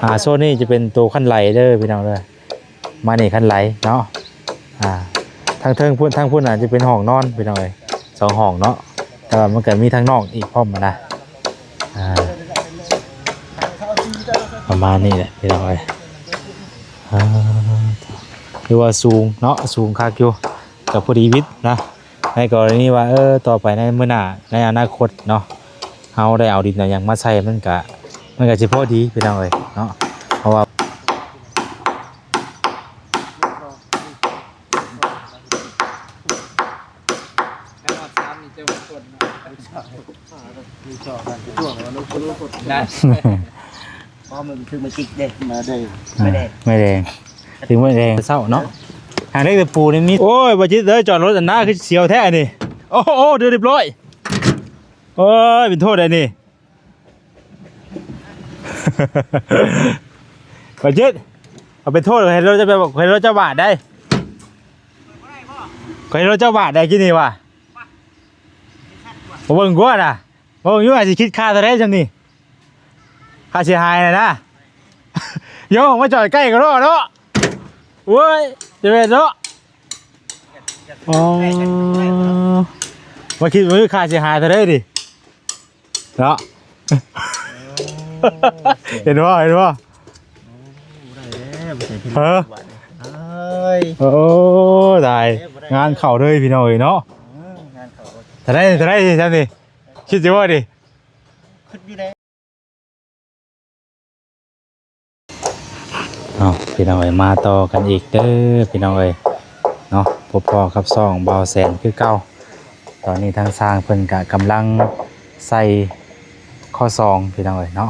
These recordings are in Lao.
ອ່າ ໂຊນນີ້ຈະເປັນໂຕຄັນໄຫຼເດີພີ່ນ້ອງເດີ ມານີ້ຄັນໄຫຼເນາະ. ອ່າ ທາງເທິງພຸ້ນ ທາງພຸ້ນອາດຈະເປັນຫ້ອງນອນພີ່ນ້ອງເອີຍ ສອງຫ້ອງເນາະ ແຕ່ວ່າມັນກໍມີທາງນອກອີກພ້ອມນະ. ອ່າ ປະມານນີ້ແຫຼະພີ່ນ້ອງເອີຍ. ອ່າ ຖືວ່າສູງເນາະ ສູງຄັກຢູ່ ກໍພໍດີວິດນະ. ໃນກໍລະນີວ່າ ເອີ ຕໍ່ໄປໃນມື້ໜ້າ ໃນອະນາຄົດເນາະ ເຮົາໄດ້ເອົາດິນເອົາຫຍັງມາໃສ່ ມັນກະ ມັນກະຊິພໍດີພີ່ນ້ອງເອີຍເນາະ ເພາະວ່າ ບໍ່ ມັນຄືມາຈິກເດ້ ມາເດ້ ມາແດງ ມາແດງ ຄືມາແດງເຊົ້າເນາະ. ຫາໄດ້ແຕ່ປູນີ້ມີ ໂອ້ຍ ບໍ່ຈິດເອີຍ ຈອດລົດອັນໜ້າຄືສຽວແທ້ອັນນີ້. ໂອ້ໂຫ ເດີ ຮຽບຮ້ອຍ. ໂອ້ຍ ເປັນໂທດໄດ໋ນີ້ ບໍ່ຈິດ ເອົາເປັນໂທດ ເຫັນລົດຈະ ເຫັນລົດຈະບາດໄດ໋ ເຫັນລົດຈະບາດໄດ໋ ກິນນີ້ວ່າ ບໍ່ເບິ່ງກວ່ານະ ບໍ່ເບິ່ງຢູ່ວ່າຊິຄິດຄ່າເທົ່າໃດຊ່ຳນີ້ ຄ່າເສຍຫາຍນະນະ. ໂຍ ມາຈອດໃກ້ກໍເນາະ ໂອ້ຍ ຈະແມ່ນເນາະ. ອໍ ມາຄິດເບິ່ງຄ່າເສຍຫາຍເທົ່າໃດນີ້ເນາະ. ເຫັນບໍ່ ເຫັນບໍ່ ເອີ ໂອ້ ຕາຍ ງານເຂົ້າເລີຍພີ່ນ້ອງເອີຍເນາະ. ເທົ່າໃດ ເທົ່າໃດຊ່ຳນີ້ ຄິດຢູ່ບໍ່ນີ້? ເອົາ ພີ່ນ້ອງເອີຍ ມາຕໍ່ກັນອີກເດີພີ່ນ້ອງເອີຍເນາະ ພົບພໍ້ກັບຊ່ອງບ່າວແສນຄືເກົ່າ. ຕອນນີ້ທາງຊ່າງເພິ່ນກະກຳລັງໃສ່ຂໍ້ສອງພີ່ນ້ອງເອີຍເນາະ.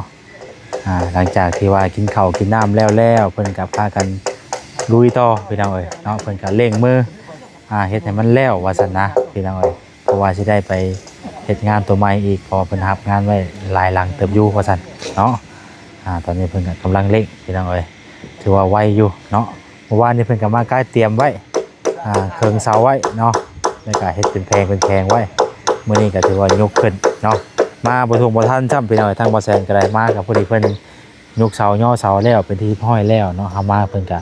ອ່າ ຫຼັງຈາກທີ່ວ່າກິນເຂົ້າກິນນ້ຳແລ້ວໆ ເພິ່ນກະພາກັນລຸຍຕໍ່ພີ່ນ້ອງເອີຍເນາະ. ເພິ່ນກະເລັ່ງມື ອ່າ ເຮັດໃຫ້ມັນແລ້ວວ່າຊັ້ນນະພີ່ນ້ອງເອີຍ ເພາະວ່າຊິໄດ້ໄປເຮັດງານຕົວໃໝ່ອີກ ເພາະວ່າເພິ່ນຮັບງານໄວ້ຫຼາຍຫຼັງເຕີບຢູ່ວ່າຊັ້ນເນາະ. ອ່າ ຕອນນີ້ເພິ່ນກໍກຳລັງເລັ່ງພີ່ນ້ອງເອີຍ ຖືວ່າໄວຢູ່ເນາະ. ເມື່ອວານນີ້ເພິ່ນກໍມາກະຕຽມໄວ້ ອ່າ ເຄິ່ງເສົາໄວ້ເນາະ ແລ້ວກໍເຮັດເປັນແຜງເປັນແຜງໄວ້. ມື້ນີ້ກໍຖືວ່າຍົກຂຶ້ນເນາະ ມາບໍ່ທົ່ງບໍ່ທັນຊ້ຳພີ່ນ້ອງເອີຍ. ທາງບ່າວແສນກໍໄດ້ມາ ກໍພໍດີເພິ່ນ ຍົກເສົາຍໍ້ເສົາແລ້ວເປັນທີ່ຮຽບຮ້ອຍແລ້ວເນາະ. ເຮົາມາເພິ່ນກະ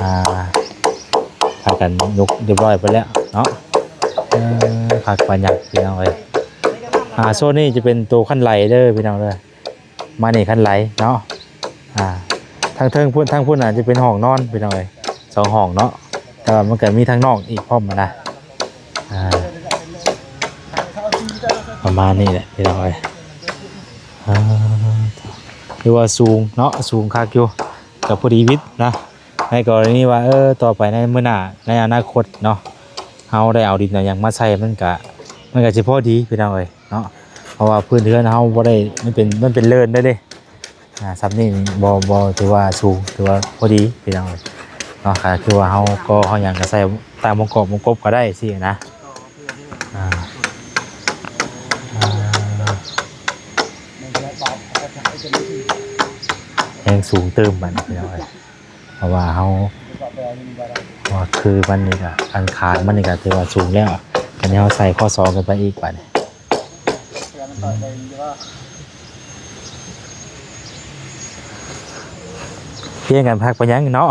ອ່າ ພາກັນຍົກຮຽບຮ້ອຍໄປແລ້ວເນາະ. ເອີ ຄັກປານຫຍັງພີ່ນ້ອງເອີຍ. ອ່າ ໂຊນນີ້ຈະເປັນໂຕຄັນໄຫຼເດີພີ່ນ້ອງເດີ ມານີ້ຄັນໄຫຼເນາະ. ອ່າ ທາງເທິງພຸ້ນ ທາງພຸ້ນອາດຈະເປັນຫ້ອງນອນພີ່ນ້ອງເອີຍ ສອງຫ້ອງເນາະ ແຕ່ວ່າມັນກະມີທາງນອກອີກພ້ອມນະ. ອ່າ ປະມານນີ້ແຫຼະພີ່ນ້ອງເອີຍ. ອ່າ ຖືວ່າສູງເນາະ ສູງຄັກຢູ່ ກໍພໍດີວິດນະ. ໃນກໍລະນີວ່າ ເອີ ຕໍ່ໄປໃນມື້ໜ້າ ໃນອະນາຄົດເນາະ ເຮົາໄດ້ເອົາດິນເອົາຫຍັງມາໃສ່ ມັນກະ ມັນກະຊິພໍດີພີ່ນ້ອງເອີຍເນາະ. ເພາະວ່າພື້ນເຮືອນເຮົາບໍ່ໄດ້ ມັນເປັນ ມັນເປັນເລີນເດ້ ອ່າ ສ່ຳນີ້ບໍ່ ບໍ່ຖືວ່າສູງ ຖືວ່າພໍດີພີ່ນ້ອງເອີຍເນາະ. ກໍຄືວ່າເຮົາກໍເຮົາຫຍັງກໍໃສ່ຕາມວົງກອບວົງກົບກໍໄດ້ຊີ້ນະ. ອ່າ ອ່າ ແຮງສູງຕື່ມບັດນີ້ພີ່ນ້ອງເອີຍ ເພາະວ່າເຮົາ ວ່າຄືມັນນີ້ກະ ອັນຄານມັນນີ້ກະຖືວ່າສູງແລ້ວ ອັນນີ້ເຮົາໃສ່ຂໍ້ສອງຂຶ້ນໄປອີກບັດນີ້. ພຽງກັນຄັກປານຫຍັງເນາະ.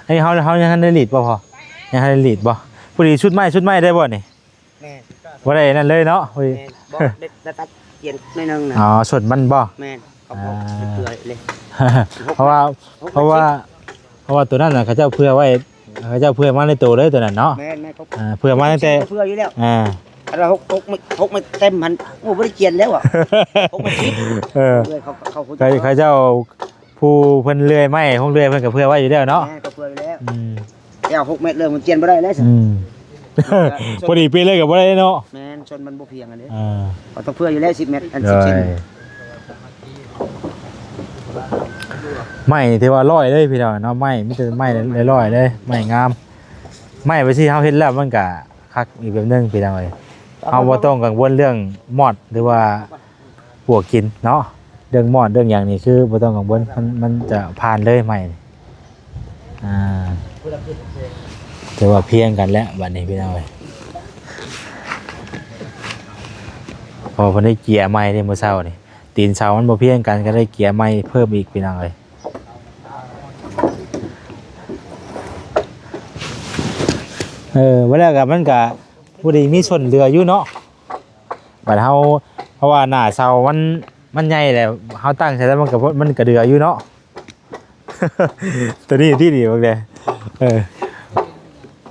ອັນນີ້ເຮົາ ເຮົາຍັງທັນໄດ້ລີດບໍ່ພໍ່? ຍັງທັນໄດ້ລີດບໍ່? ພໍດີຊຸດໄມ້ ຊຸດໄມ້ໄດ້ບໍ່ນີ້? ແມ່ນ ບໍ່ໄດ້ນັ້ນເລີຍເນາະ. ພໍດີ ແມ່ນ ບໍ່ໄດ້ ໄດ້ຕັດກຽນໜ້ອຍໜຶ່ງນະ. ອໍ ສົ້ນມັນບໍ່? ແມ່ນ ເຂົາບອກ ອ່າ ເພື່ອເລີຍ ເພາະວ່າ ຫົກ ເພາະວ່າ ເພາະວ່າໂຕນັ້ນນະ ເຂົາເຈົ້າເພື່ອໄວ້ ເຂົາເຈົ້າເພື່ອມາໃນໂຕເລີຍໂຕນັ້ນເນາະ. ແມ່ນໆ ເຂົາ ອ່າ ເພື່ອມາຕັ້ງແຕ່ ເພື່ອຢູ່ແລ້ວ. ອ່າ ອັນ ຫົກ ຫົກ ຫົກ ມັນເຕັມຫັ້ນ ໂອ້ ບໍ່ໄດ້ກຽນແລ້ວອະ ຫົກ ມັນສິບ. ເອີ ເຂົາ ເຂົາ ເຂົາ ເຂົາເຈົ້າ ຜູ້ເພິ່ນເລື່ອຍໄມ້ ໂຮງເລື່ອຍເພິ່ນກໍເພື່ອໄວ້ຢູ່ແລ້ວເນາະ. ແມ່ນ ກໍເພື່ອຢູ່ແລ້ວ. ອືມ ແລ້ວຫົກແມັດເລີຍ ມັນກຽນບໍ່ໄດ້ແລ້ວ. ອືມ ພໍດີເປະເລີຍກໍບໍ່ໄດ້ເນາະ. ແມ່ນ ຊົນມັນບໍ່ພຽງອັນນີ້. ອ່າ ກໍຕ້ອງເພື່ອຢູ່ແລ້ວ ສິບແມັດ ອັນ ໂດຍ ສິບເຊັນ. ໄມ້ນີ້ຖືວ່າຮ້ອຍເລີຍພີ່ນ້ອງເນາະ ໄມ້ມີແຕ່ໄມ້ຫຼອຍໆເລີຍ ໄມ້ງາມ. ໄມ້ໄປທີ່ເຮົາເຮັດແລ້ວມັນກະຄັກອີກແບບໜຶ່ງພີ່ນ້ອງເອີຍ ເຮົາບໍ່ຕ້ອງກັງວົນເລື່ອງມອດ ຫຼືວ່າ ປວກກິນເນາະ. ເລື່ອງມອດເລື່ອງຫຍັງນີ້ຄືບໍ່ຕ້ອງກັງວົນ ມັນ ມັນຈະຜ່ານເລີຍໄມ້ນີ້. ອ່າ ຖືວ່າພຽງກັນແລ້ວບັດນີ້ພີ່ນ້ອງເອີຍ ເພາະເພິ່ນໄດ້ເກຍໃໝ່ເດ້ມື້ເຊົ້ານີ້ ຕີນເສົາມັນບໍ່ພຽງກັນ ກໍໄດ້ເກຍໃໝ່ເພີ່ມອີກພີ່ນ້ອງເອີຍ. ເອີ ວ່າແລ້ວກໍມັນກໍພໍດີມີສົ້ນເຫຼືອຢູ່ເນາະ. ບັດເຮົາ ເພາະວ່າໜ້າເສົາມັນ ມັນໃຫຍ່ແຫຼະ ເຮົາຕັ້ງໃສ່ແລ້ວມັນກໍ ມັນກໍເຫຼືອຢູ່ເນາະ. ຕົວນີ້ທີ່ດີບັກແດ ເອີ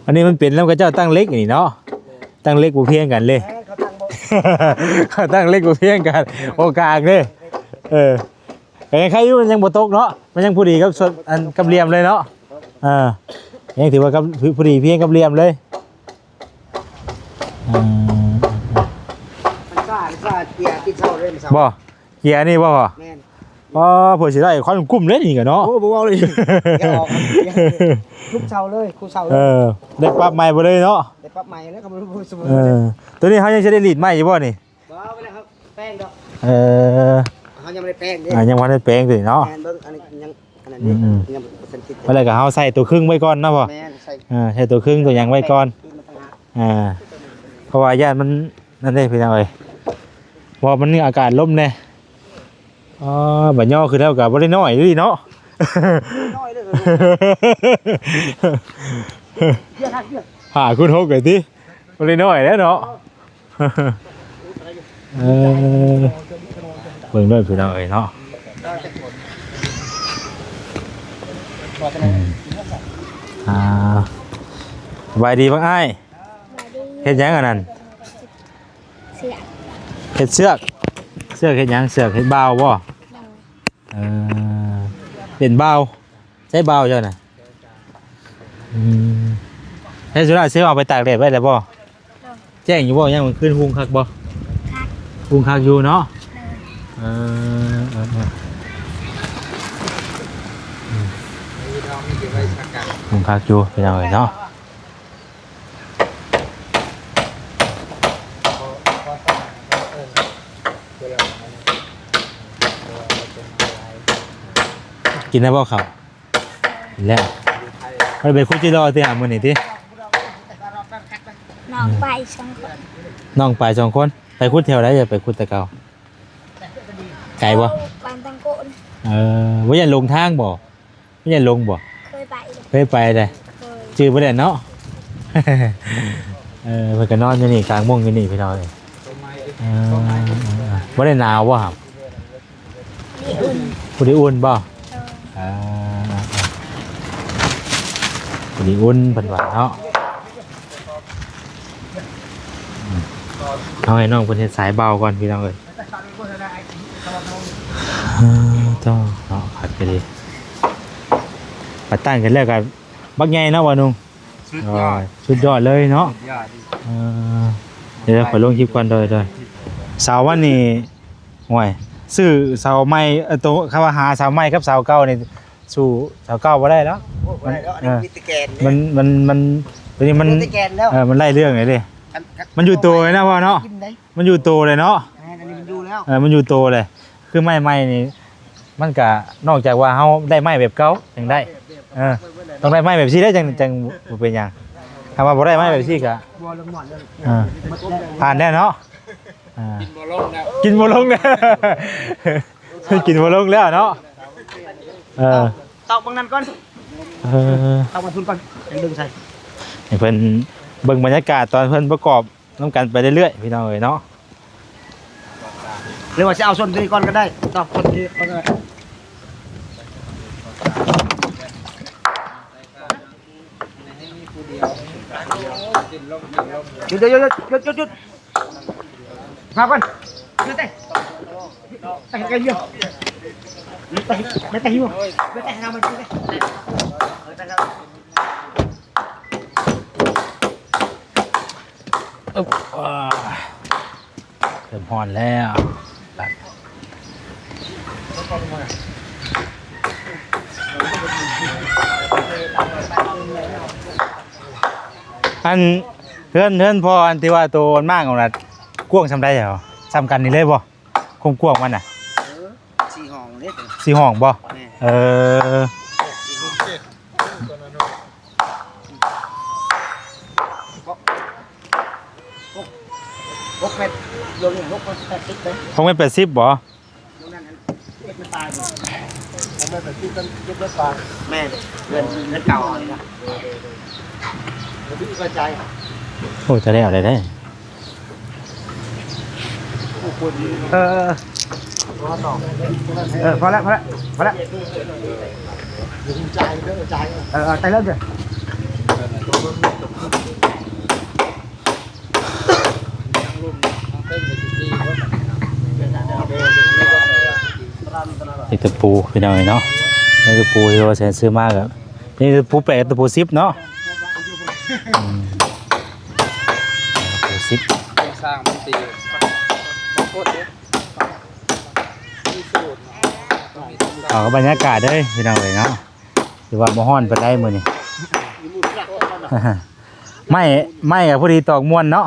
ອັນນີ້ມັນເປັນນຳຂະເຈົ້າຕັ້ງເຫຼັກນີ້ເນາະ ຕັ້ງເຫຼັກບໍ່ພຽງກັນເລີຍ ແມ່ນ ເຂົາຕັ້ງບໍ່ ເຂົາຕັ້ງເຫຼັກບໍ່ພຽງກັນ ໂອກາງເດ້ ເອີ ກໍຍັງໄຄຢູ່ ມັນຍັງບໍ່ຕົກເນາະ ມັນຍັງພໍດີກັບສ່ວນ ອັນ ກັບຫຼ່ຽມເລີຍເນາະ ເອີ ຍັງຖືວ່າກັບ ພໍດີພຽງກັບຫຼ່ຽມເລີຍ ອືມ ມັນຊ້າ ມັນຊ້າ ເກຍຕິດເສົາເລີຍ ເສົາ ບໍ່? ເກຍນີ້ບໍ່ພໍ່? ແມ່ນ ອໍ ເພື່ອຊິໄດ້ຄວັນກຸ້ມເດ້ນີ້ກໍເນາະ ໂອ້ ບໍ່ເວົ້າເລີຍ ຢ່າອອກ ທຸບເສົາເລີຍ ຄູ່ເສົາເລີຍ ເອີ ໄດ້ປັບໃໝ່ເບິດເລີຍເນາະ ໄດ້ປັບໃໝ່ແລ້ວກໍບໍ່ ບໍ່ ບໍ່ ເອີ ຕົວນີ້ເຮົາຍັງຊິໄດ້ລີດໃໝ່ຢູ່ບໍ່ນີ້? ບໍ່ ບໍ່ໄດ້ແປງດອກ ເອີ ເຮົາຍັງບໍ່ໄດ້ແປງເດ້ ອ່າ ຍັງບໍ່ໄດ້ແປງຕົວນີ້ເນາະ ແມ່ນ ເບິ່ງ ອັນນີ້ຍັງ ອັນນັ້ນ ອືມໆ ຍັງບໍ່ທັນຕິດ ບໍ່ໄດ້ກໍເຮົາໃສ່ຕົວຄຶ່ງໄວ້ກ່ອນເນາະພໍ່ ແມ່ນ ໃສ່ ເອີ ໃສ່ຕົວຄຶ່ງຕົວຫຍັງໄວ້ກ່ອນ ອ່າ ເພາະວ່າຢ້ານມັນ ນັ້ນເດ້ພີ່ນ້ອງເອີຍ ເພາະມັນມີອາກາດລົມແດ່ ອໍ ບັດຍໍຂຶ້ນແລ້ວກໍບໍ່ໄດ້ນ້ອຍເດ້ເນາະ ນ້ອຍເດ້ ຫ້າຄູນຫົກເລີຍຕິ ບໍ່ໄດ້ນ້ອຍແລ້ວເນາະ ເອີ ເບິ່ງເດີພີ່ນ້ອງເອີຍເນາະ ອືມ ອ່າ ສະບາຍດີບັກອ້າຍ ສະບາຍດີ ເຮັດຫຍັງອັນນັ້ນ? ເຮັດເຊືອກ ເຮັດເຊືອກ ເຊືອກເຮັດຫຍັງ? ເຊືອກເຮັດບ່າວບໍ່? ໂດຍ ເອີ ເປັນບ່າວ ໃຊ້ບ່າວເຈົ້ານະ ອືມ ໃຊ້ໂຊລາເຊວເອົາໄປຕາກແດດໄວ້ແລ້ວບໍ່? ໂດຍ ແຈ້ງຢູ່ບໍ່? ຍາມກາງຄືນຮຸ່ງຄັກບໍ່? ຄັກ ຮຸ່ງຄັກຢູ່ເນາະ ໂດຍ ເອີ ເອີ ເອີ ອືມ ຮຸ່ງຄັກຢູ່ພີ່ນ້ອງເອີຍເນາະ ກິນໄດ້ບໍ່ເຂົ້າ? ແລ້ວ ບໍ່ໄດ້ໄປຂຸດຈິລໍຕິຫາມື້ນີ້ຕິ? ນ້ອງໄປສອງຄົນ ນ້ອງໄປສອງຄົນ ໄປຂຸດແຖວໃດ? ໄປຂຸດແຕ່ເກົ່າ ໄກບໍ່? ບ້ານຕັງໂກນ ເອີ ບໍ່ຢ້ານຫຼົງທາງບໍ່? ບໍ່ຢ້ານຫຼົງບໍ່? ເຄີຍໄປ ເຄີຍໄປເດ້ ໂດຍ ຈື່ບໍ່ໄດ້ເນາະ ເອີ ເພິ່ນກໍນອນຢູ່ນີ້ ກາງມຸ້ງຢູ່ນີ້ພີ່ນ້ອງເອີຍ ເອີ ບໍ່ໄດ້ໜາວບໍ່ຫຳ? ພໍດີອຸ່ນ ພໍດີອຸ່ນບໍ່? ເອີ ພໍດີອຸ່ນເພິ່ນວ່າເນາະ ເອົາໃຫ້ນ້ອງເພິ່ນເຮັດສາຍເບົາກ່ອນພີ່ນ້ອງເອີຍ ເອີ ຕ້ອງເນາະ ຄັກອີ່ຫຼີ ປະຕັ້ງຂຶ້ນແລ້ວກໍບັກໃຫຍ່ເນາະ ບ່າວນຸ່ງ ສຸດຍອດ ສຸດຍອດເລີຍເນາະ ສຸດຍອດ ເອີ ດຽວຂ້ອຍລົງຄລິບກ່ອນ ໂດຍ ໂດຍ ເສົາມັນນີ້ ໂອ້ຍ ຊື້ເສົາໃໝ່ ເອີ ໂຕ ຄຳວ່າຫາເສົາໃໝ່ກັບເສົາເກົ່ານີ້ ສູ້ເສົາເກົ່າບໍ່ໄດ້ແລ້ວ ໂອ້ຍ ບໍ່ໄດ້ແລ້ວ ອັນນີ້ ເອີ ມີແຕ່ແກນເດ້ ມັນ ມັນ ມັນ ຕົວນີ້ມັນ ມີແຕ່ແກນແລ້ວ ເອີ ມັນໄດ້ເລື່ອງເລີຍເດ້ ມັນຢູ່ໂຕເລີຍນະພໍ່ເນາະ ມັນຢູ່ໂຕເລີຍເນາະ ແມ່ນ ອັນນີ້ມັນຢູ່ແລ້ວ ເອີ ມັນຢູ່ໂຕເລີຍ ຄືໄມ້ໃໝ່ນີ້ ມັນກະ ນອກຈາກວ່າເຮົາໄດ້ໄມ້ແບບເກົ່າຈັ່ງໄດ້ ເອີ ຕ້ອງໄດ້ໄມ້ແບບຊີ້ໄດ້ ຈັ່ງ ຈັ່ງບໍ່ເປັນຫຍັງ ຖ້າວ່າບໍ່ໄດ້ໄມ້ແບບຊີ້ກະ ບໍ່ລະໝອດເລີຍ ເອີ ໝົດແລ້ວ ຜ່ານແລ້ວເນາະ ອ່າ ກິນບໍ່ລົງແລ້ວ ກິນບໍ່ລົງແລ້ວ ກິນບໍ່ລົງແລ້ວເນາະ ເອີ ຕອກເບິ່ງນັ້ນກ່ອນ ເອີ ຕອກເບິ່ງພຸ້ນກ່ອນ ຈັ່ງດຶງໃສ່ ໃຫ້ເພິ່ນເບິ່ງບັນຍາກາດຕອນເພິ່ນປະກອບ ນຳກັນໄປເລື້ອຍໆ ພີ່ນ້ອງເອີຍເນາະ ຫຼືວ່າຊິເອົາສ່ວນນີ້ກ່ອນກໍໄດ້ ຕອກສ່ວນນີ້ກ່ອນກໍໄດ້ ຢຸດໆໆໆ ພາກ່ອນ ແຕະ ແຕະ ແຕະ ແຕະ ອຶບ ອ່າ ເລີ່ມຮ້ອນແລ້ວ ອັນ ເຮືອນ ເຮືອນພໍ່ ອັນທີ່ວ່າໂຕມັນມ້າງອອກນະ ກວ້າງສ່ຳໃດເຈົ້າ? ສ່ຳກັນນີ້ເລີຍບໍ່? ຄວາມກວ້າງມັນນະ ເອີ ສີ່ຫ້ອງເດ້ ສີ່ຫ້ອງບໍ່? ແມ່ນ ເອີ ສີ່ຫ້ອງ ຫົກ ຫົກແມັດ ລວມນີ້ຫົກແມັດແປດສິບເດ້ ຫົກແມັດແປດສິບບໍ່? ລວມນັ້ນຫັ້ນ ເຈັດແມັດປາຍ ຫົກແມັດແປດສິບກັບເຈັດແມັດປາຍ ແມ່ນ ເຮືອນ ເຮືອນເກົ່າເຮົານີ້ນະ. ໂອ້ ຈະແລ້ວໄດ້ເດ້. ເອີ ເອີ ເອີ ພໍແລ້ວ ພໍແລ້ວ ພໍແລ້ວ. ເອີ ເອີ ໄປເລີ່ມເດີ. ນີ້ຕະປູພີ່ນ້ອງເອີຍເນາະ, ນີ້ຕະປູທີ່ວ່າແຊນຊື້ມາກໍ ນີ້ຕະປູແປດ ຕະປູສິບເນາະ. ອືມ ຕະປູສິບ ໂຄງສ້າງມັນຊິບໍ່ກົດເດ້ ມີສູດເນາະ. ເອົາບັນຍາກາດເດີພີ່ນ້ອງເອີຍເນາະ, ຖືວ່າບໍ່ຮ້ອນປານໃດມື້ນີ້. ໄມ້ ໄມ້ກໍພໍດີຕອກມ່ວນເນາະ,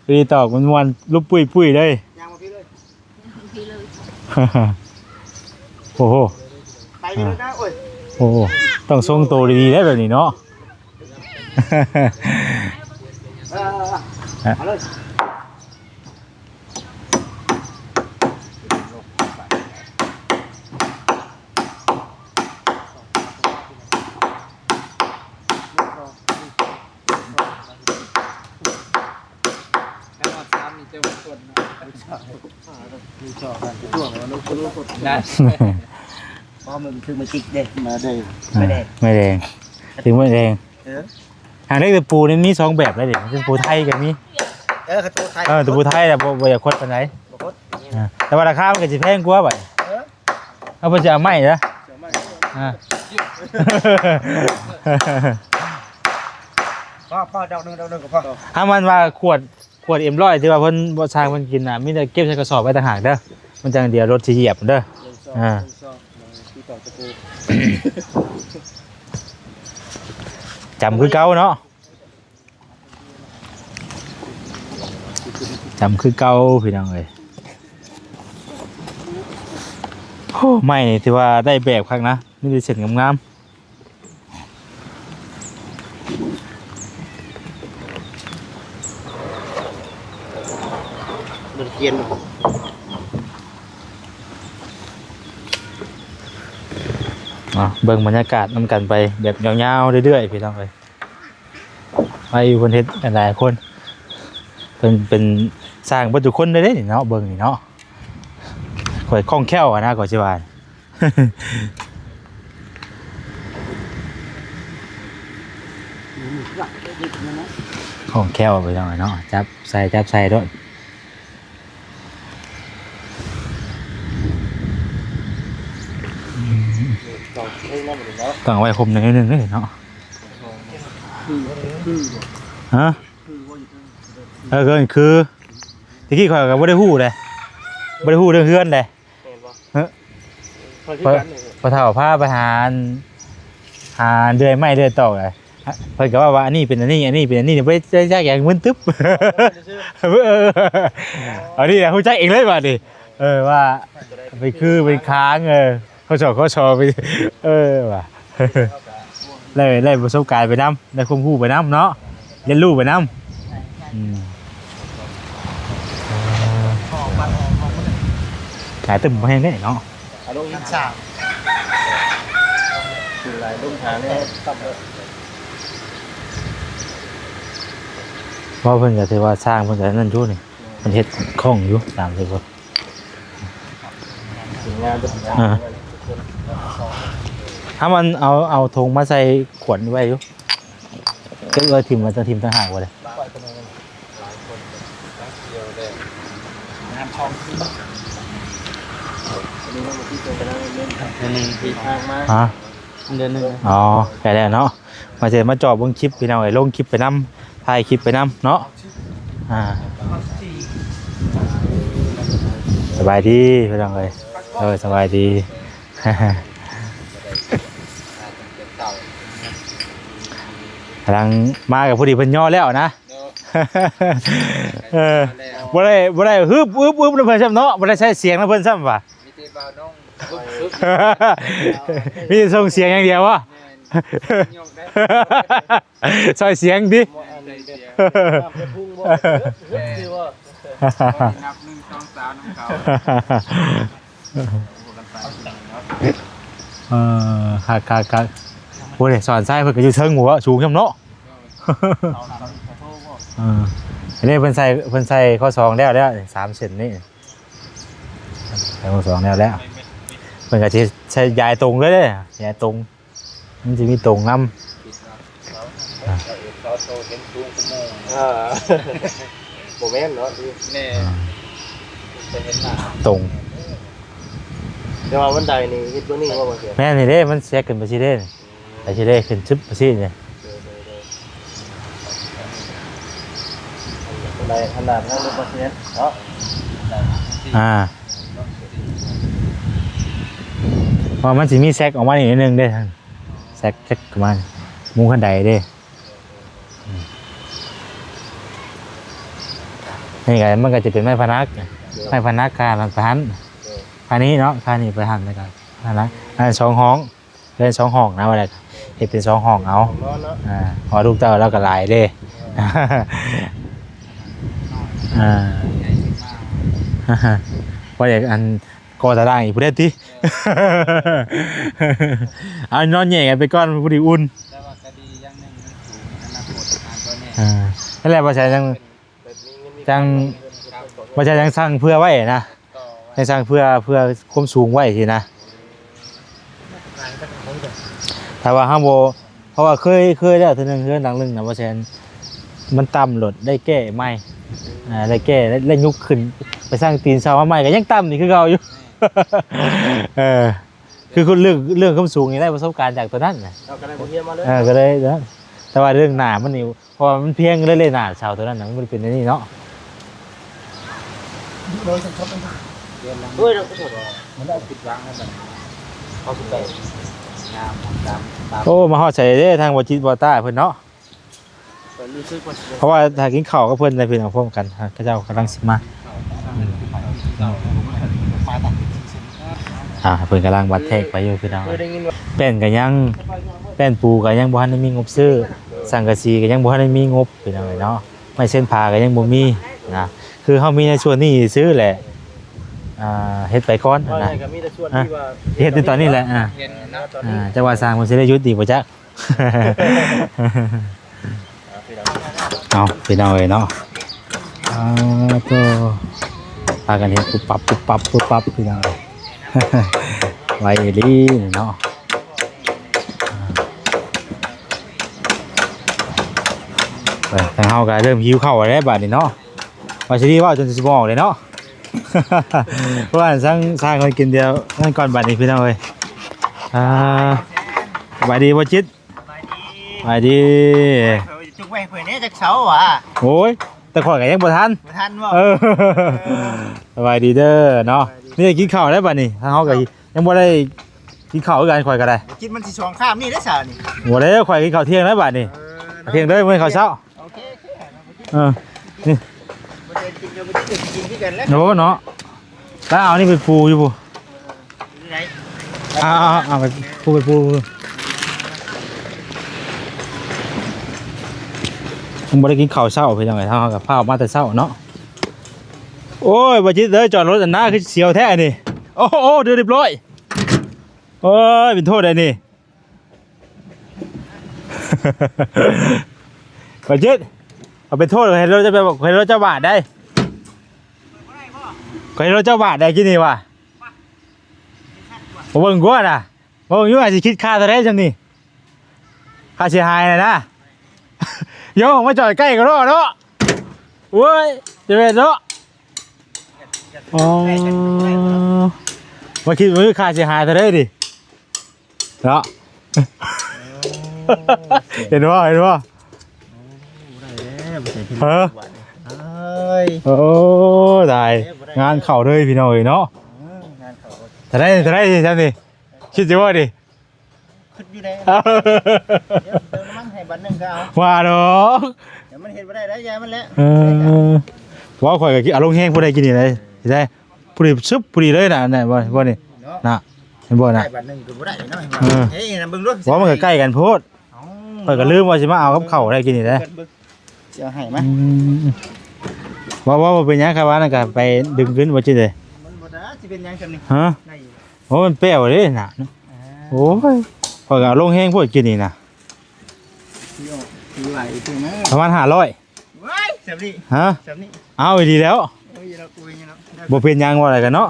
ພໍດີຕອກມ່ວນໆ ລຸບປຸ້ຍໆເລີຍ. ໂອ້ໂຫ ໄປເລີຍນະ ໂອ້ຍ ໂອ້ໂຫ ຕ້ອງຊົງໂຕດີໆເດ້ແບບນີ້ເນາະ. ເອີ ເອົາເລີຍ. ມີຊອກກັນຊ່ວງແລ້ວ ລູກ ລູກ ນະ ເພາະມັນຄືມາຈິກເດ້ ມາເດ້ ອ່າ ໄມ້ແດງ ໄມ້ແດງ ຖືໄມ້ແດງ. ເອີ ຫາງເລັກຕະປູນີ້ມີສອງແບບເລີຍເດ້ ຕະປູໄທກໍມີ. ເອີ ຕະປູໄທ ເອີ ຕະປູໄທແຫຼະ ບໍ່ ບໍ່ຢາກຄົດປານໃດ ບໍ່ຄົດ. ອ່າ ແຕ່ວ່າລາຄາມັນກໍຊິແພງກວ່າບັດ ເອີ ເອົາ ເພິ່ນຊິເອົາໄມ້ເດີ ເອົາໄມ້ ອ່າ ພໍ ພໍ ດອກໜຶ່ງ ດອກໜຶ່ງກໍພໍ. ຖ້າມັນວ່າຂວດ ຂວດເອັມຮ້ອຍ ທີ່ວ່າເພິ່ນບໍ່ ຊ່າງເພິ່ນກິນນະ ມີແຕ່ເກັບໃສ່ກະສອບໄວ້ຕ່າງຫາກເດີ ມັນຈັ່ງດຽວລົດຊິຢຽບເດີ. ອ່າ ຈຳຄືເກົ່າເນາະ ຈຳຄືເກົ່າພີ່ນ້ອງເອີຍ. ໂອ້ ໄມ້ນີ້ຖືວ່າໄດ້ແບບຄັກນະ ມີແຕ່ເສັ້ນງາມໆ. ເບິ່ງບັນຍາກາດນຳກັນໄປແບບຍາວໆເລື້ອຍໆ ພີ່ນ້ອງເອີຍ. ໄປຢູ່ເພິ່ນເຮັດຫຼາຍໆຄົນ ເພິ່ນເປັນຊ່າງເບິດທຸກຄົນເດ້ນີ້ເນາະ ເບິ່ງນີ້ເນາະ. ຂ້ອຍຄ່ອງແຄ້ວຫັ້ນນະ ຂ້ອຍຊິວ່າ ຄ່ອງແຄ້ວໄປໜ້ອຍເນາະ ຈັບໃສ່ ຈັບໃສ່ໂລດ. ອືມ ຕ້ອງເອົາໄວ້ຫົ່ມໜ້ອຍໜຶ່ງເດ້ເນາະ. ຮະ? ເອີ ຄື ແຕ່ກີ້ຂ້ອຍກໍບໍ່ໄດ້ຮູ້ເດ້ ບໍ່ໄດ້ຮູ້ເລື່ອງເຮືອນເດ້. ແມ່ນບໍ່? ເອີ ຂ້ອຍຄືກັນນີ້ ພໍ່ເຖົ້າພາໄປຫາ ຫາເລື່ອຍໄມ້ເລື່ອຍຕອກເລີຍ. ເພິ່ນກໍເວົ້າວ່າ ອັນນີ້ເປັນອັນນີ້ ອັນນີ້ເປັນອັນນີ້ ບໍ່ໄດ້ຈັກຫຍັງ ມຶນຕຶບ. ອັນນີ້ນະຮູ້ຈັກເອງເລີຍບາດນີ້ ເອີ ວ່າເປັນຄືເປັນຄາງ ເອີ ຂໍ້ສອກຂໍ້ສອກ ເອີ ວ່າ ໄດ້ ໄດ້ປະສົບການໄປນຳ ໄດ້ຄວາມຮູ້ໄປນຳເນາະ ຮຽນຮູ້ໄປນຳ. ອືມ ຫຼາຍຕຶ້ມບໍ່ແຮງເດ້ເນາະ ອາລົງທັງສາມ ຄືຫຼາຍລົງຫາແນ່ ເພາະເພິ່ນກໍຖືວ່າຊ່າງເພິ່ນກໍນັ້ນຢູ່ນີ້ ເພິ່ນເຮັດຄ່ອງຢູ່ ສາມສິບ ອ່າ ຖ້າມັນເອົາ ເອົາຖົງມາໃສ່ຂວດໄວ້ຢູ່ ເກັບໄວ້ຖິ້ມ ໄວ້ ຖິ້ມຕ່າງຫາກບໍ່ໄດ້. ເດືອນໜຶ່ງ ຮະ? ເດືອນໜຶ່ງ ອໍ ໃກ້ແລ້ວເນາະ. ມາເຈີມາຈອບເບິ່ງຄລິບພີ່ນ້ອງເອີຍ ລົງຄລິບໄປນຳ ຖ່າຍຄລິບໄປນຳເນາະ. ອ່າ ສະບາຍດີພີ່ນ້ອງເອີຍ ເອີ ສະບາຍດີ. ກຳລັງມາກໍພໍດີເພິ່ນຍໍແລ້ວນະ. ເອີ ບໍ່ໄດ້ ບໍ່ໄດ້ຮຶບ ອຶບ ອຶບນຳເພິ່ນຊ້ຳເນາະ ບໍ່ໄດ້ໃຊ້ສຽງນຳເພິ່ນຊ້ຳວ່າ ມີແຕ່ບ່າວນ້ອງ ມີແຕ່ສົ່ງສຽງຢ່າງດຽວບໍ? ແມ່ນ ຍົກໄດ້ ໃຊ້ສຽງຕິ ແມ່ນ ໃຊ້ສຽງ ນ້ຳເປັນພຸງບໍ່ ຮຶບ ຮຶບ ຊິບໍ່ ນັບ ໜຶ່ງ ສອງ ສາມ ນຳເຂົາ. ເອີ ຄັກໆໆ. ຜູ້ໃດສອນຊາຍເພິ່ນກໍຢູ່ເທິງຫົວ ສູງຍຳເນາະ. ເອີ ເດ້ ເພິ່ນໃສ່ ເພິ່ນໃສ່ຂໍ້ສອງແລ້ວ ແລ້ວສາມເສັ້ນນີ້ ໃສ່ຂໍ້ສອງແລ້ວ ແລ້ວເພິ່ນກໍຊິໃສ່ຢາຍຕົງເລີຍເດ້ ຢາຍຕົງ ມັນຊິມີຕົງນຳ. ເອີ ບໍ່ແມ່ນເນາະ ແມ່ນ ອືມ ເປັນເຫັນໜ້າຕົງ ແຕ່ວ່າບັນໄດນີ້ເຮັດຕົວນີ້ບໍ່ ບໍ່ແມ່ນ ແມ່ນນີ້ເດ້ ມັນແຊກຂຶ້ນໄປຊີ້ເດ້ ໄປຊີ້ເດ້ ຂຶ້ນຊຶບໄປຊີ້ນີ້ ໂດຍ ໂດຍ ໂດຍ ບັນໄດຂະໜາດນັ້ນບໍ່ເຮັດເນາະ ອ່າ ເພາະມັນຊິມີແຊກອອກມາອີກໜ້ອຍໜຶ່ງເດ້ ແຊກ ແຊກອອກມາ ມຸງຄັນໄດເດ້. ນີ້ກໍ ມັນກໍຈະເປັນໄມ້ພະນັກ ໄມ້ພະນັກຄານໄປຫັ້ນ ຄານີ້ເນາະ ຄານີ້ໄປຫັ້ນ ແລ້ວກໍຫັ້ນນະ ອັນສອງຫ້ອງ ເຮືອນສອງຫ້ອງນະ ວ່າແລ້ວ ເຮັດເປັນສອງຫ້ອງເອົາ ອ່າ ເພາະວ່າລູກເຕົ້າລາວກໍຫຼາຍເດ້ ອ່າ ວ່າຢາກອັນ ກໍຕາລ່າງອີກຜູ້ໃດຕິ ເອີ ເອົານອນແຍກກັນໄປກ່ອນ ຜູ້ດີອຸ່ນ ແຕ່ວ່າກໍດີຢ່າງໜຶ່ງ ມັນສູງ ອະນາຄົດຫາກໍແນ່ ອ່າ ນັ້ນແຫຼະ ບໍ່ໃຊ່ຈັ່ງ ຈັ່ງ ບໍ່ໃຊ່ຈັ່ງສ້າງເພື່ອໄວ້ນະ ຍັງສ້າງເພື່ອ ເພື່ອຄວາມສູງໄວ້ຊີ້ນະ ຖ້າວ່າເຮົາບໍ່ ເພາະວ່າເຄີຍ ເຄີຍແລ້ວເທື່ອໜຶ່ງ ເຮືອນຫຼັງໜຶ່ງນະ ບໍ່ແຊ່ນ ມັນຕ່ຳໂລດ ໄດ້ແກ້ໃໝ່ ອ່າ ໄດ້ແກ້ ໄດ້ ໄດ້ຍົກຂຶ້ນ ໄປສ້າງຕີນເສົາມາໃໝ່ກໍຍັງຕ່ຳນີ້ຄືເກົ່າຢູ່ ເອີ ຄືຄົນເລື່ອງ ເລື່ອງຄວາມສູງນີ້ໄດ້ປະສົບການຈາກຕົວນັ້ນນະ ເຮົາກໍໄດ້ບົດຮຽນມາເລີຍ ເອີ ກໍໄດ້ນະ ແຕ່ວ່າເລື່ອງໜ້າມັນນີ້ ເພາະວ່າມັນພຽງເລີຍ ເລີຍໜ້າເສົາຕົວນັ້ນນະ ມັນບໍ່ໄດ້ເປັນແນວນີ້ເນາະ ໂດຍສຳລັບ ໂດຍ ມັນໄດ້ຜິດຫວັງແລ້ວບັດນີ້ ເຂົາຊິໄປງາມຕາມ ຕາມ ໂອ້ ມາຮອດໃສເດ້ ທາງບໍ່ຈິດບໍ່ຕ້າເພິ່ນເນາະ ເພິ່ນຮູ້ສຶກວ່າ ເພາະວ່າຖ້າກິນເຂົ້າກັບເພິ່ນໄດ້ ພີ່ນ້ອງ ພ້ອມກັນ ເຂົາເຈົ້າກຳລັງຊິມາ ອ່າ ເພິ່ນກຳລັງວັດແທກໄປຢູ່ ພີ່ນ້ອງ ແປ້ນກໍຍັງ ແປ້ນປູກໍຍັງບໍ່ທັນໄດ້ມີງົບຊື້ ສັງກະສີກໍຍັງບໍ່ທັນໄດ້ມີງົບ ພີ່ນ້ອງເອີຍເນາະ ໄມ້ເຊັ່ນຜ້າກໍຍັງບໍ່ມີນະ ຄືເຮົາມີໃນສ່ວນນີ້ຊື່ແຫຼະ ອ່າ ເຮັດໄປກ່ອນນະ ເຮັດໃນຕອນນີ້ແຫຼະ ອ່າ ເຫັນເນາະ ອ່າ ຈັກວ່າຊ່າງເພິ່ນຊິໄດ້ຢຸດອີກບໍ່ຈັກ. ເອົາ ພີ່ນ້ອງເອີຍເນາະ ອ່າ ໂຕ ພາກັນເຮັດປຸບປັບ ປຸບປັບ ປຸບປັບ ພີ່ນ້ອງເອີຍ ໄວອີ່ຫຼີເນາະ ອ່າ ທາງເຮົາກໍເລີ່ມຫິວເຂົ້າແລ້ວບາດນີ້ເນາະ ວ່າຊິໄດ້ເວົ້າຈົນສະໝອງເລີຍເນາະ ເພາະວ່າຊ່າງ ຊ່າງເພິ່ນກິນດຽວນັ້ນກ່ອນບາດນີ້ ພີ່ນ້ອງເອີຍ ອ່າ ສະບາຍດີບໍ່ຈິດ? ສະບາຍດີ ເອີ ຈຸກໄວ້ເພິ່ນເດ້ຈັກເຊົາຫວາ ໂອ້ຍ ແຕ່ຂ້ອຍກໍຍັງບໍ່ທັນ ບໍ່ທັນບໍ່ ເອີ ເອີ ສະບາຍດີເດີເນາະ ສະບາຍດີ ນີ້ໄດ້ກິນເຂົ້າແລ້ວບາດນີ້ ທາງເຮົາກໍຍັງບໍ່ໄດ້ກິນເຂົ້າຄືກັນ ຂ້ອຍກໍໄດ້ ກິນມັນຊິສອງຄາບນີ້ເດ້ຊະນີ້ ບໍ່ແລ້ວ ຂ້ອຍກິນເຂົ້າທ່ຽງແລ້ວບາດນີ້ ເອີ ທ່ຽງເດີ ມື້ນີ້ເຂົ້າເຊົ້າ ໂອເຄ ໂອເຄ ເອີ ນີ້ ບໍ່ໄດ້ກິນກໍບໍ່ໄດ້ກິນຄືກັນແຫຼະ ໂອ້ເນາະ ແລ້ວເອົານີ້ໄປປູຢູ່ພຸ້ນ ເອົາ ເອົາ ເອົາໄປປູ ໄປປູ ຍັງບໍ່ໄດ້ກິນເຂົ້າເຊົ້າ ພີ່ນ້ອງເອີຍ ເຮົາກໍພາອອກມາແຕ່ເຊົ້າເນາະ ໂອ້ຍ ບໍ່ຈິດເອີຍ ຈອດລົດອັນນາຄືສຽວແທ້ນີ້ ໂອ້ໂຫ ເດີ ຮຽບຮ້ອຍ ໂອ້ຍ ເປັນໂທດໄດ໋ນີ້ ບໍ່ຈິດ ເອົາເປັນໂທດ ໃຫ້ລົດເຈົ້າ ໃຫ້ລົດເຈົ້າບາດໄດ໋ ໃຫ້ລົດເຈົ້າບາດໄດ໋ ກິນນີ້ວ່າ ບໍ່ເບິ່ງກວ່ານະ ບໍ່ເບິ່ງຢູ່ວ່າຊິຄິດຄ່າເທົ່າໃດຊ່ຳນີ້ ຄ່າເສຍຫາຍນະ ໂຍ ມາຈອດໃກ້ກໍເນາະ ໂອ້ຍ ຈະແມ່ນເນາະ ອໍ ມາຄິດເບິ່ງຄ່າເສຍຫາຍເທົ່າໃດນີ້ ເນາະ ໂອ້ ເຫັນບໍ່ ເຫັນບໍ່ ໂອ້ ບໍ່ໄດ້ແລ້ວ ບໍ່ໃສ່ພິນ ເອີ ບາດນີ້ ເອີຍ ໂອ້ ຕາຍ ງານເຂົ້າເລີຍພີ່ນ້ອງເອີຍເນາະ ເອີ ງານເຂົ້າ ເທົ່າໃດ ເທົ່າໃດຊ່ຳນີ້ ຄິດຢູ່ບໍ່ນີ້ ຄິດຢູ່ແລ້ວ ດຽວເຕີມນ້ຳມັນໃຫ້ບາດໜຶ່ງກໍເອົາ ວ່າດອກ ດຽວມັນເຮັດບໍ່ໄດ້ແລ້ວ ຢ່າມັນແຫຼະ ເອີ ເວົ້າຂ້ອຍກໍອາລົມແຮງຜູ້ໃດກິນນີ້ໄດ໋ ຊິໄດ້ ພໍດີຊຶບ ພໍດີເລີຍນະ ອັນນັ້ນບໍ່ ບໍ່ນີ້ເນາະ ນະ ເຫັນບໍ່ນະ ໄດ້ບາດໜຶ່ງກໍບໍ່ໄດ້ເນາະ ເອີ ເຮີ້ຍ ນຳເບິ່ງດູ ບໍ່ ມັນກໍໃກ້ກັນໂພດ ເອົ້າ ຂ້ອຍກໍລືມວ່າຊິມາເອົາກັບເຂົ້າໄດ້ກິນນີ້ເດ້ ຊິເອົາໃຫ້ມາ ອືມ ບໍ່ ບໍ່ ບໍ່ເປັນຫຍັງ ຄັນວ່ານັ້ນກໍໄປດຶງຂຶ້ນບໍ່ຈິດເດ້ ມັນບໍ່ໄດ້ ຊິເປັນຫຍັງຊັ້ນນີ້ ຮະ ໄດ້ຢູ່ ໂອ້ ມັນແປ້ວເດ້ນະ ອ່າ ໂອ້ຍ ຂ້ອຍກໍເອົາລົງແຮງໂພດກິນນີ້ນະ ຊິອອກຊິໄຫຼເຖິງນະ ປະມານຫ້າຮ້ອຍ ວ້າຍ ແຊບນີ້ ຮະ ແຊບນີ້ ເອົາອີ່ຫຼີແລ້ວ ໂອ້ຍ ເນາະ ໂອ້ຍ ເນາະ ບໍ່ເປັນຫຍັງ ເວົ້າໄດ້ກັນເນາະ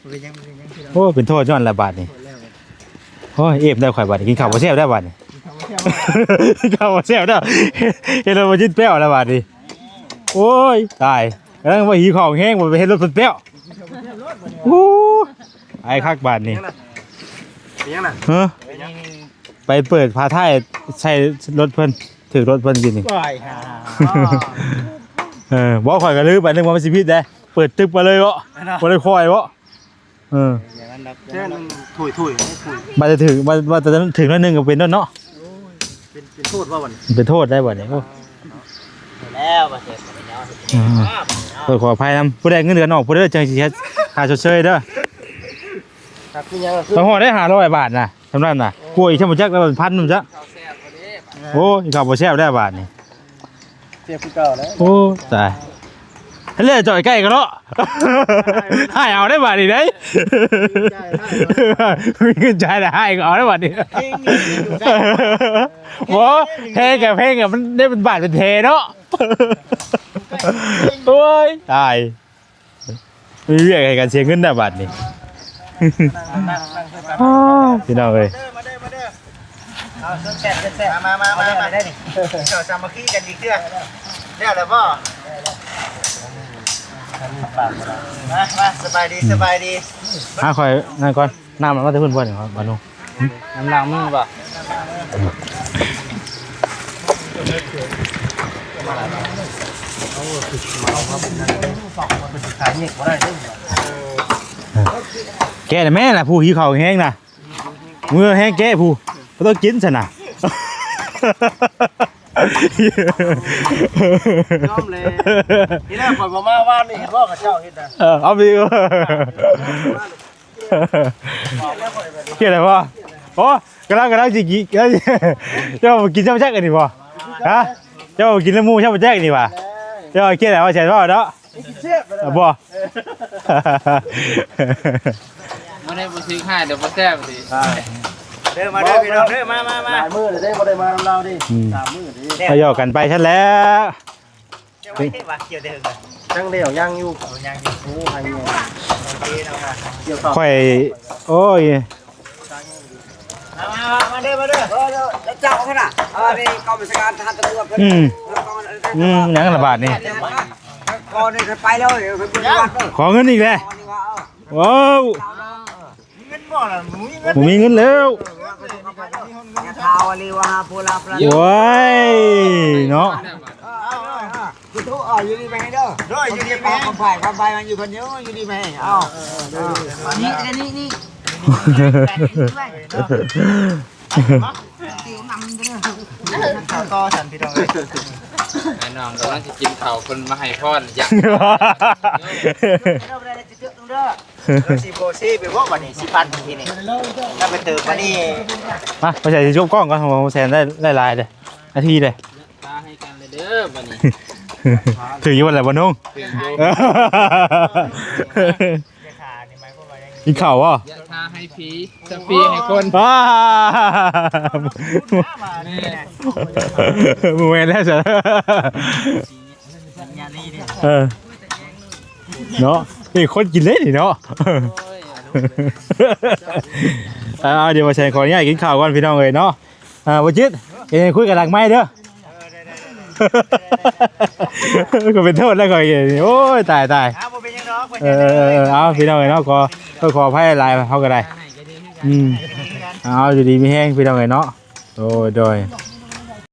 ບໍ່ເປັນຫຍັງ ບໍ່ເປັນຫຍັງ ໂອ້ ເປັນໂທດຍ້ອນລະບາດນີ້ ໂທດແລ້ວ ໂອ້ຍ ເອບໄດ້ຂ້ອຍບາດນີ້ ກິນເຂົ້າບໍ່ແຊບໄດ້ບາດນີ້ ກິນເຂົ້າບໍ່ແຊບແລ້ວ ເຮັດໃຫ້ບໍ່ຈິດແປ້ວແລ້ວບາດນີ້ ໂອ້ຍ ຕາຍ ກຳລັງວ່າຫິວເຂົ້າແຮງ ບໍ່ໄປເຮັດລົດເພິ່ນແປ້ວ ໂອ້ ອາຍຄັກບາດນີ້ ເປັນຫຍັງນະ ເປັນຫຍັງນະ ຮະ ເປັນຫຍັງ ໄປເປີດຝາທ້າຍໃສ່ລົດເພິ່ນ ຖືກລົດເພິ່ນກິນນີ້ ວ້າຍ ເອີ ບໍ່ ຂ້ອຍກໍລືມໄປ ນຶກວ່າມັນຊິຜິດເດ້ ເປີດຕຶບມາເລີຍເນາະ ບໍ່ໄດ້ຄ່ອຍເນາະ ເອີ ແຕ່ມັນດອກ ແຕ່ມັນຖ້ວຍໆ ຖ້ວຍ ບາດຈະຖືກ ບາດ ບາດຈະຖືກໜ້ອຍໜຶ່ງກໍເປັນໂດນເນາະ ໂອ້ຍ ເປັນ ເປັນໂທດວ່າບັດນີ້ ເປັນໂທດໄດ້ບັດນີ້ ໂອ້ ແລ້ວບາດເຈັບແລ້ວ ອືມ ເອີ ຂໍອະໄພນຳ ຜູ້ໃດເງິນເດືອນອອກ ຜູ້ໃດຈັ່ງຊິເຮັດຄ່າຊົດເຊີຍເດີ ຄັກຄືຫຍັງ ໄປຮອດໄດ້ຫ້າຮ້ອຍບາດນະ ສ່ຳນັ້ນນະ ໂອ້ຍ ກວຍອີກ ຊ່ຳບໍ່ຈັກແລ້ວ ພັນນຳຈ້ະ ໂອ້ຍ ເຂົ້າບໍ່ແຊບແລ້ວບາດນີ້ ເຈັບຄືເກົ່າແລ້ວ ໂອ້ ຕາຍ ແລ້ວຈ່ອຍໃກ້ກັນເນາະ ໃຫ້ເອົາໄດ້ບາດນີ້ເດ້ ມີເງິນຈ່າຍແລ້ວໃຫ້ກໍເອົາໄດ້ບາດນີ້ ບໍ່ ແພງກັບແພງກັບ ມັນໄດ້ເປັນບາດເປັນແຜເນາະ ໂອ້ຍ ຕາຍ ມີວຽກໃຫ້ກັນເສຍເງິນນະບາດນີ້ ພີ່ນ້ອງເອີຍ ເອົາ ເຊີນແຊບ ເຊີນແຊບ ມາ ມາ ມາ ມາ ມາ ເຂົ້າສາມັກຄີກັນອີກເທື່ອ ແລ້ວແລ້ວບໍ່ ມາ ມາ ສະບາຍດີ ສະບາຍດີ ຫາຂ້ອຍນັ້ນກ່ອນ ນ້ຳມັນມາແຕ່ເພິ່ນບໍ່ນີ້ ບາດນູ ນ້ຳລ້າງມືບໍ່ ແກະແມ່ນະ ຜູ້ຫິວເຂົ້າແຮງນະ ເມື່ອແຮງແກະຜູ້ ບໍ່ຕ້ອງກິນຊັ້ນນະ ຍອມແລ້ວ ທີແລກຂ້ອຍບໍ່ມາວານນີ້ ເຫັນບໍ່ເຂົາເຈົ້າເຮັດນະ ເອີ ເອົາໄປ ຄຽດແລ້ວບໍ່ ໂອ້ ກຳລັງ ກຳລັງຊິກິນ ເຈົ້າກິນຊຳແຈັກອັນນີ້ບໍ່ ຮະ ເຈົ້າກິນນຳໝູ່ຊຳແຈັກນີ້ຫວາ ເຈົ້າຄຽດແລ້ວວ່າແຊນເວົ້າເນາະ ກິນແຊບ ບໍ່ ບໍ່ໄດ້ບໍ່ຖືກໃຫ້ ດຽວບໍ່ແຊບຕິ ເດີ ມາເດີພີ່ນ້ອງເດີ ມາ ມາ ມາ ຫຼາຍມື້ແລ້ວເດ້ ບໍ່ໄດ້ມານຳລາວເດ້ ອືມ ສາມມື້ເດ້ ກໍຢອກກັນໄປຊັ້ນແຫຼະ ເຈົ້າໄວ້ເດ້ວ່າກ່ຽວແຕ່ເຫິງ ຍັງແລ້ວ ຍັງຢູ່ ໂອ້ ຍັງຢູ່ ໂອ້ ໃຫ້ຢູ່ ໂອເຄເນາະ ກ່ຽວເຂົ້າ ຂ້ອຍ ໂອ້ຍ ມາ ມາ ມາເດີ ມາເດີ ເອີ ເຈົ້າຫັ້ນນະ ເອີ ນີ້ກອງບັນຊາການທະຫານຕຳຫຼວດເພິ່ນ ອືມ ອືມ ຫຍັງລະບາດນີ້ ກ່ອນນີ້ໄປເລີຍ ເພິ່ນບໍ່ໄດ້ວັດເດີ ຂໍເງິນອີກແລ້ວ ເອີ ວ້າວ ເງິນບໍ່ລະ ບໍ່ມີເງິນ ບໍ່ມີເງິນແລ້ວ ໂອ້ຍ ເນາະ ເອີ ເອີ ເອີ ຢູ່ດີມີແຮງເດີ ໂດຍ ຢູ່ດີມີແຮງ ຄວາມໄພ ຄວາມໄພມັນຢູ່ຄົນດຽວ ຢູ່ດີມີແຮງ ເອົາ ເອີ ເອີ ນີ້ ນີ້ ນີ້ ຕິວນຳເດີ ເຂົ້າຕໍ່ຊັ້ນ ພີ່ນ້ອງເອີຍ ອ້າຍນ້ອງກຳລັງຊິກິນເຂົ້າ ເພິ່ນມາໃຫ້ພອນ ຢາກ ເດີ ຊິໂບຊີໄປບໍ່ບັດນີ້ ຊິປັດທີນີ້ ຖ້າໄປເຕີມບັດນີ້ ມາ ໄປໃສ່ຊິຈົບກ້ອງກ່ອນ ຂອງແສນໄດ້ຫຼາຍໆເດ້ ນາທີເດ້ ຢະທາໃຫ້ກັນເລີຍເດີບັດນີ້ ຖືກຢູ່ບໍ່ລະບໍ່ນຸ່ງ ຖືກຢູ່ ກິນເຂົ້າບໍ່ ຢະທາໃຫ້ຜີ ສະຟີໃຫ້ຄົນ ອ້າ ແມ່ນ ບໍ່ແມ່ນແລ້ວຊັ້ນ ເອີ ເນາະ ເອີ ຄົນກິນເລີຍນີ້ເນາະ ເອົາ ດຽວມາໃສ່ ຂໍອະນຸຍາດກິນຂ້າວກ່ອນພີ່ນ້ອງເອີຍເນາະ ອ່າ ບໍ່ຈິດ ເອີ ຄຸຍກັນຫຼັງໄມເດີ ກໍເປັນໂທດແລ້ວຂ້ອຍ ໂອ້ຍ ຕາຍ ຕາຍ ເອົາ ບໍ່ເປັນຫຍັງດອກ ເອີ ເອີ ເອີ ເອົາ ພີ່ນ້ອງເອີຍເນາະ ຂໍ ຂໍອະໄພຫຼາຍ ເຮົາກໍໄດ້ ອືມ ເອົາ ຢູ່ດີມີແຮງພີ່ນ້ອງເອີຍເນາະ ໂດຍ ໂດຍ